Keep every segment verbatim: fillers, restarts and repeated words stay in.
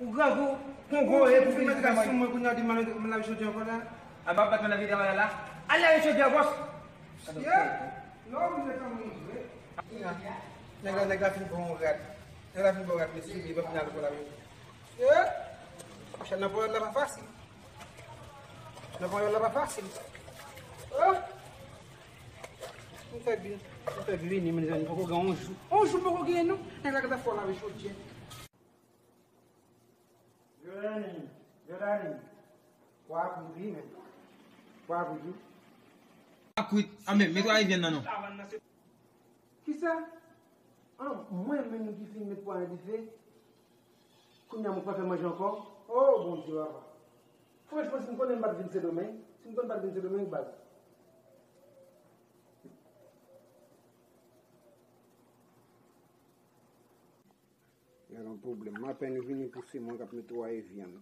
Ou grangou, kongo, e pou vin travay sou mwen, kounye a di m al lave chodyè ankò la. A, m ap bat mwen lave travay la. Al lave chodyè, bòs. Yeah. Non, ou vle fè mwen jwe. Nèg la, nèg la fin bon rad. Nèg la fin bon rad, mesye, li pa fin al pou lave. Yeah. Monchè, nan ponyòl la pa fasil. Nan ponyòl la pa fasil. Oh. M fè bi, m fè bi vini, mezanmi, poko gen yon jou. Yon jou poko gen non. Nèg la gentan fò lave chodyè. Jodani, Jodani. Pwa kwit wi, men. Pwa kwit wi. Pwa kwit. A, men, netwaye vyann nan non. Kisa? An, mwen menm ki fin met pwa nan dife. Kounye a mwen pa fè manje ankò. Oh, Bondye, papa. Franchman, si m konnen m pa t vin Sendomeng, si m konnen m pa t vin Sendomeng, baz. Gen yon pwoblèm. M apèn vini pou se mwen k ap netwaye vyann.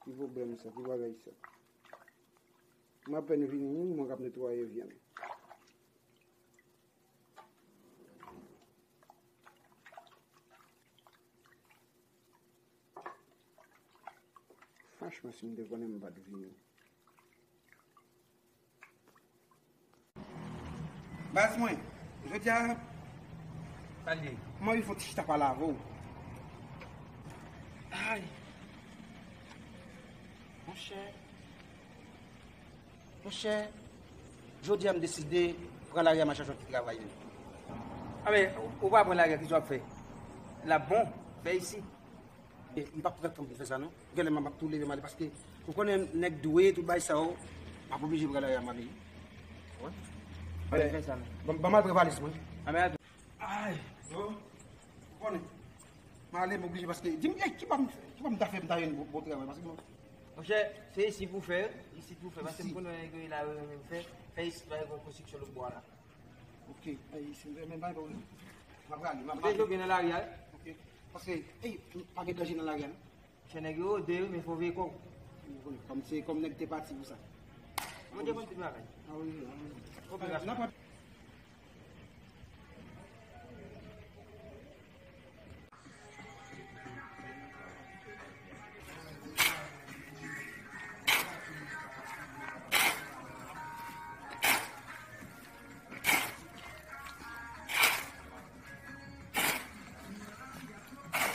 Ki pwoblèm sa? Ki bagay sa? M apèn vini, wi, mwen k ap netwaye vyann. Franchman, si m te konnen, m pa t vini. Baz mwen, jodi a, sa l ye? M anvi fè yon ti chita pale avè w. Ay. Monchè. Monchè, jodi a m deside pran lari a, m al chache yon ti travay. A, men, ou pa pran lari a, kisa w ap fè? L ap bon, fè isi. E, m p ap pran tan pou fè sa non. Genlè m ap tou leve m ale paske ou konnen nèg dwe tout bagay sa yo. M ap oblije pran lari a m ale. Wè. Fè sa non. Ban, ban m al pran valiz mwen. A, men al. Ay, yo. Ou konnen. M ale, m oblije paske di m, ey, ki pa m fè, ki pa m ta fè, m ta jwenn bon, bon travay paske bon. Monchè, se isi pou fè, isi pou fè paske m konnen nèg yo la yo renmen fè, fè isi pa yon konstriksyon lòt bò la. Ok, ey, isi m renmen bay pwoblèm. M ap rale, m ap rale. Ou te jwe byen nan lari a, wi. Ok. Paske, ey, pa gen danje nan lari a non. Chè nèg yo rode wi, men fò w veye kò w. Kòm se, kòm nèg te pati pou sa. Mwen te konn tout bagay. A wi, a wi. Operasyon. N ap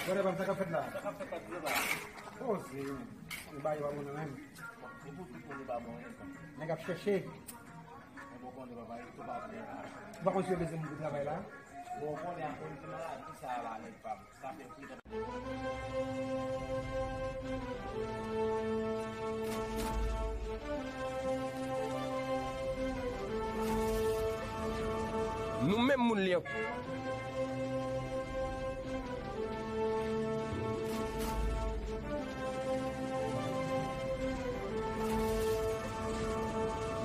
Gade pa m, sa k ap fèt la? Sa k ap fèt la, gwo baz? Poze, men. Bagay yo pa bon nan men m. Bon, se pou tout moun li pa bon, men. Nèg ap chèche. Men bon, konnen papa, e tou pa bon. Ou pa konn si yo bezwen moun pou travay la? Bon, konnen a konnen ki maladi sa la, nèg pa m. Sa fè pri. Nou menm moun li an.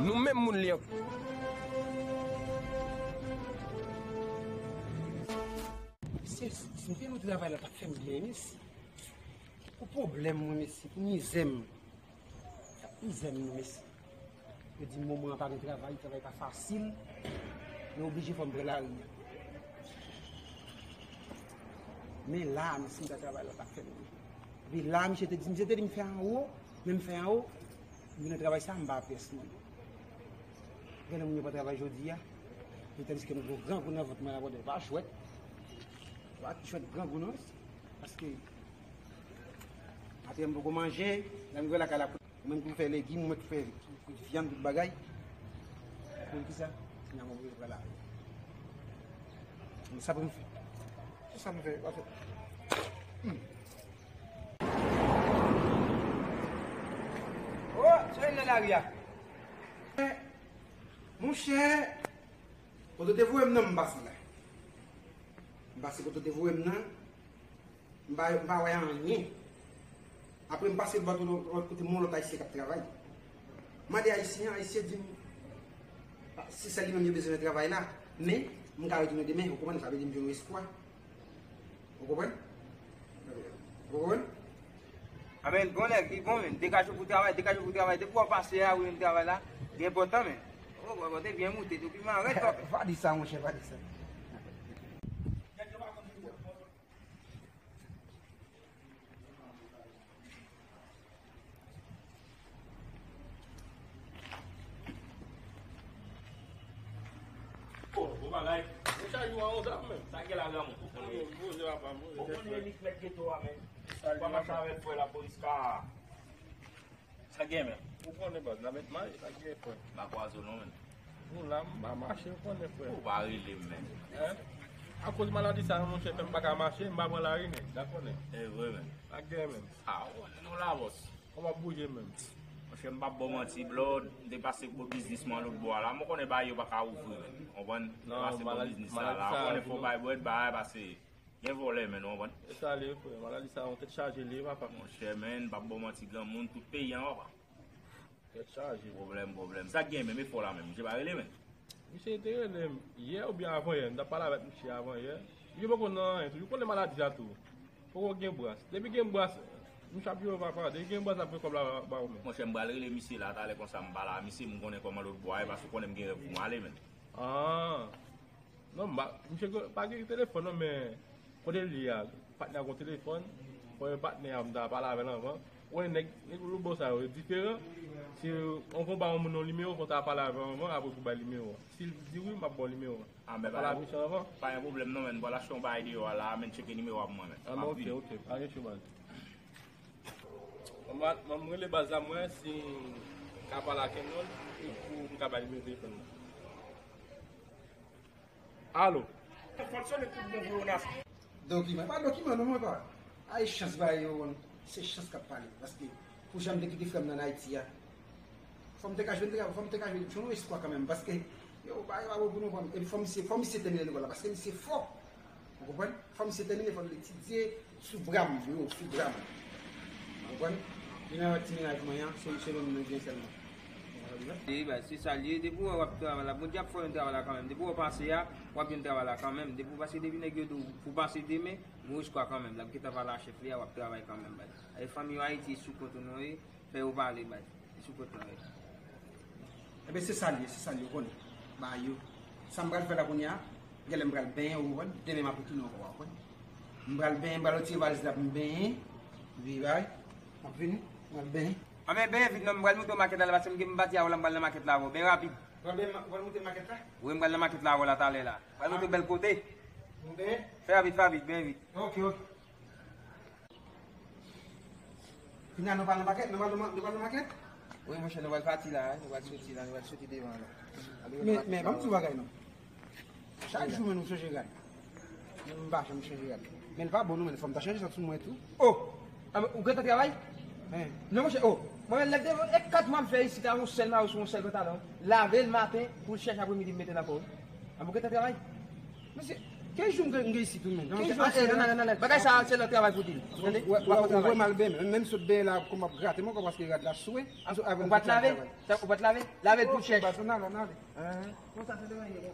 Nou menm moun li an. Mesye, si m te nan travay la, t ap fè m byen, mesye. Pou pwoblèm mwen, mesye, pou mizè m. Sa mizè m non, mesye. Yo di moman an pa gen travay, travay pa fasil. Men oblije fò m pran lari a. Men la, mesye, m ta travay la, pa fè m. Epi la, misye te di, misye te di m fè anwo, men m fè anwo. M vin nan travay sa, m pa pyès mwen. Gen moun yo pa travay jodi a. Men tandiske m gwo grangou nan vant mwen la, pa jwèt. Pa jwèt grangou non, mesye. Paske atè m poko manje, lè m rive lakay la, ou menm ki pou fè legim, ou menm ki pou fè kwit vyann, tout bagay. Pou kisa? Finalman, pou yo pral la. Men sa pou m fè. Se sa m fè, pa fè. Hmm. Oh, sa vin nan lari a. Monchè, kote w te voye m nan, m pase la. M pase kote w te voye m nan. M pa, m pa wè anyen. Apre m pase bò lòt kote, m wè yon lòt ayisyen k ap travay. M mande ayisyen an, ayisyen di m, a, se sèl li menm yo bezwen nan travay la. Men, m ka retounen demen, ou konprann, sa vle di m jwenn yon espwa. Ou konprann? Ou konprann? A, men, bon nèg, li bon, men, degaje w pou travay, degaje w pou travay. Depi w ap pase a, ou menm travay la, li enpòtan, men. Oh, bò, bò, te byen moute, depi m arèt, papa. Pa di sa, monchè, pa di sa. Sa gen la, granmoun? Ou konnen, ou konnen remis mèt geto a, men. Ou pa mache avèk frè lapolis ka. Sa gen, men? Ou konnen, baz, la mèt mache, sa gen, frè. M pa kwaze w non, men. Nou la, m pa mache, ou konnen, frè. Ou pa rele m, men. Akoz maladi sa, monchè, fè m pa ka mache, m pa pran lari, nèg, sa konnen. E vre, men. Sa gen, men. A, ou konnen nou la, bòs. Kòman w ap bouje menm? Monchè, m p ap ba w manti, blood. M te pase gwo biznis mwen lòt bò a la. Mwen konnen bagay yo pa ka ouvri menm. Konprann? M te pase gwo biznis la la. Ou konnen fò w bay brèd, bagay pase. Gen vòlè menm, ou konprann? E sa li ye, frè. Maladi sa, yon tèt chaje li ye, papa. Monchè, menm, m p ap ba w manti, granmoun, tout peyi an, papa. Tèt chaje. Pwoblèm, pwoblèm. Sa k gen menm, e fò la menm. Misye pa rele menm. Misye te rele m yè oubyen avan yè, m t ap pale avèk misye avan yè. Misye poko nan anyen tou, ou konnen maladi sa tou. Poko gen bras. Depi gen bras, misye ap jere papa. Depi gen bras, l ap voye kòb la ba ou menm. Monchè, m pral rele misye la talè konsa m pale a misye, m konnen kòman lòt bò a ye, paske ou konnen m gen rèv pou m ale menm. Ah. Non, m pa, misye pa gen telefòn non, men kote l ye a, patnè a gon telefòn, premye patnè a m ta pale avè l anvan. Ou wè nèg, nèg lòt bò sa yo, yo diferan. Si yon konba yon moun yon nimewo, fò w ta pale avè l anvan, apre pou bay nimewo a. Si l di wi, m ap ba w nimewo a. Ah, men pale avè misye anvan. Pa gen pwoblèm non, men m pral achte yon bagay deyò a la, men tcheke nimewo a pou mwen, men. Ah, men ok, ok, pa gen cho, baz. Mwen, mwen, mwen rele baz la, mwen, si m ka pale ak Kenyon, pou m ka bay nimewo telefòn nan. Alo. Fò l sonnen tout bon pou yo nan. Dokiman, pa dokiman non, mwen pa. Ay, chans ba yo, se chans k ap pale. Paske pou jan m te kite frè m nan Ayiti a, fò m te ka jwenn travay, fò m te ka jwenn yon espwa kanmenm. Paske yo ba yo abo pou nou pran. Epi fò misye, fò misye tèmine lekòl la, paske misye fò. Ou konprann? Fò misye tèmine, fò l etidye sou bra m, bro, sou bra m. Ou konprann? Vin avèk ti mennaj mwen an, se, se menm nou gen sèlman. Wi, baz, se sa l ye. Depi w wè w ap travay la, Bondye ap fè w jwenn travay la kanmenm. Depi w wè w pase a, w ap jwenn travay la kanmenm. Depi w pase, depi nèg yo di w pou w pase demen, m wè espwa kanmenm. L ap gentan pale a chèf li a, w ap travay kanmenm, baz. E fanmi yo Ayiti, sou kont ou nou ye, fè yo pale, baz. Sou kont nou ye. Enben, se sa l ye, se sa l ye, ou konnen. Ba yo. Sa m pral fè la kounye a, genlè m pral benyen, ou konprann? Demen m ap retounen ankò, ou konprann? M pral benyen, m pral retire valiz la pou m benyen. Wi, bay. M ap vini, m pral benyen. Anben, benyen vit non, m pral monte makèt la, paske m gen, m pati avè w la, m pral nan makèt la avè w, byen rapid. Pral benyen, pral monte makèt la? Wi, m pral nan makèt la avè w la talè la. Pral monte bèl kote. M benyen? Fè rapid, fè rapid, benyen vit. Ok, ok. Finalman, nou pral nan makèt, nou pral nan ma-, nou pral nan makèt? Wi, monchè, nou pral pati la, wi, nou pral soti la, nou pral soti devan la. Men, men, ban m di w bagay non. Chak jou, men, nou chanje rad. Men m pa janm chanje rad. Men l pa bon non, men fò m ta chanje sa sou mwen tou. Oh! Ah, men ou gentan travay? Non, monchè, oh. Mwen menm, lè m te, e kat mwa m fè isit la, yon sèl mayo sou yon sèl pantalon. Lave l maten, pou l chèch apremidi, m mete l ankò, wi. Ah, men ou gentan travay? Mesye, kenz jou m gen, m gen isit wi menm. Kenz jou, ah, eh, nan, nan, nan, nan. Bagay sa, se lòt travay pou di l. Tande? Ou wè, ou wè, ou wè m al benyen, menm sot benyen la, kòm ap grate m ankò paske rad la swe. Ou pa t lave? Sa, ou pa t lave? Lave l pou l chèch. Konsa se demen ye.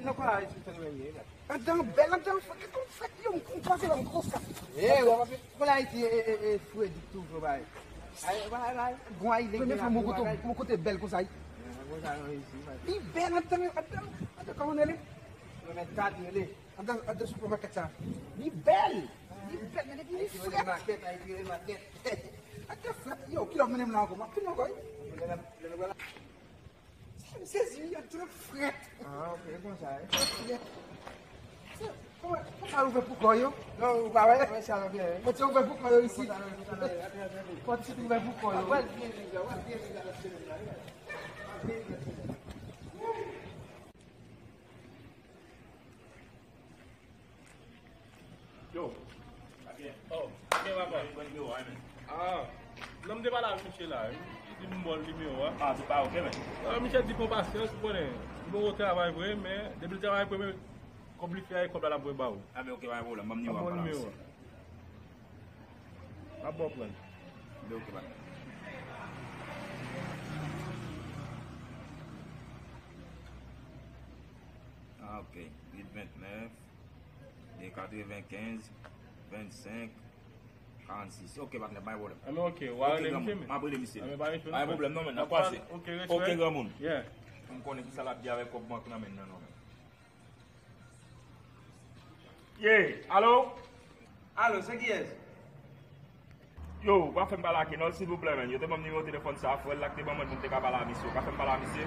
Non, pa Ayiti, fè nou ye, la. Andan bèl, andan fèt, andan fèt, yo, m konn pase la, m konsa. Eh, w ap konn Ayiti, e, e, e, fredi toujou, bay. Ay, bay, bay, gon Ayiti. Premye fwa m kote, m kote bèl konsa, wi. Li bèl, andan, andan, andan, kòman nou rele? Kilomèt kat, rele. Andan, andan supermarket sa. Li bèl. Li bèl, men epi li frèt. Andan frèt, yo, kilè w mennen m la ankò? M ap vin ankò, wi. Sa m sezi, wi, andan frèt. Ah, ok, e konsa, wi. Frèt. Kòman, kòman sa ouvè pou kò yo? Non, ou pa wè? Wè sa, byen, wi. Mwen te ouvè pou kò yo isit. Kòm si te ouvè pou kò yo. Wè, byen, byen, byen, byen, byen. Yo. Oh, ok, papa. Ah, non, m te pale avèk misye la, wi. Li di m ba w nimewo a. Ah, se pa ok, men. Ah, misye di pran pasyans, ou konnen. Nimewo travay vre, men depi l travay vre, men kòb li fè a, e kòb la, l ap voye ba ou. Ah, men ok, pa gen pwoblèm. Ban m nimewo a, m pale avèk misye. M ap ba w pran. Li ok, pa. Ah, ok. Uit vennèf, katrevenkenz, vennsenk, karannsis. Ok, patnè, pa gen pwoblèm. Anben, ok, w a rele misye, men. M ap rele misye. Anben, pa gen pwoblèm, non, men, n ap kwaze. Ok, respè. Ok, granmoun. Yeah. M konnen ki sa l ap di avèk kòb bank nan men nan, non, men. Yeah, alo? Alo, se kiyès? Yo, ou ka fè m pale a Kenòl, silvouplè, menn? Yo te ban m nimewo telefòn sa a, frè l la ki te ban mwen l pou m te ka pale a misye. Ou ka fè m pale a misye?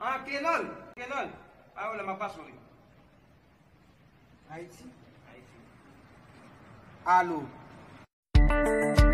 Ah, Kenòl! Kenòl! Pa gen pwoblèm, m ap pase w li. Ayiti? Ayiti. Alo.